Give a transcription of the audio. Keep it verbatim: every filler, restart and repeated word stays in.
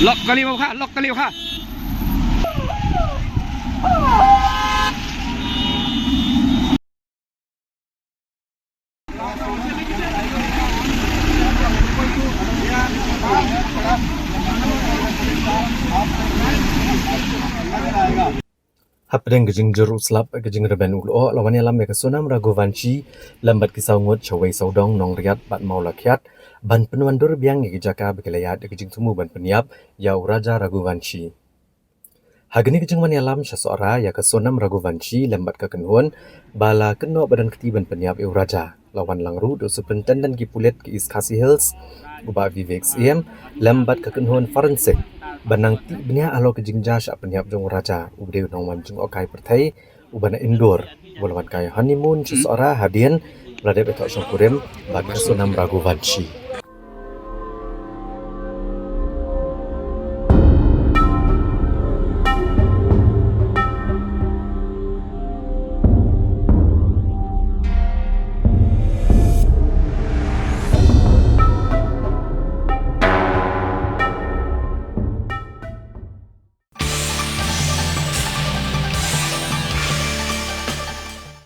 Lok kali mau kha, lok kali kha. Hapdeng ka jingjur u slap ka jingrben u lyoh, la wan ïalam ïa ka Sonam Raghuvanshi lem bad ki saw ngut sha wei sawdong Nongriat bad Mawlakhiat ban pynwandur biang ïa ki jaka ba ki la ïaid da ka jingthmu ban pynïap ïa u Raja Raghuvanshi. Ha kane ka jingwan ïalam sha Sohra ïa ka Sonam Raghuvanshi lem bad ka kynhun ba la kynnoh ba don kti ban pynïap ïa u Raja, la wan lang ruh da u Superintendent ki pulit ka East Khasi Hills, u Bah Vivek Syiem, lem bad ka kynhun forensic ban nang tih bniah halor ka jingjia shah pynïap jong u Raja, uba dei u nongwan jngohkai pyrthei uba na Indore, uba la wan kai honeymoon sha Sohra hadien ba la dep ïathoh shongkurim bad ka Sonam Raghuvanshi.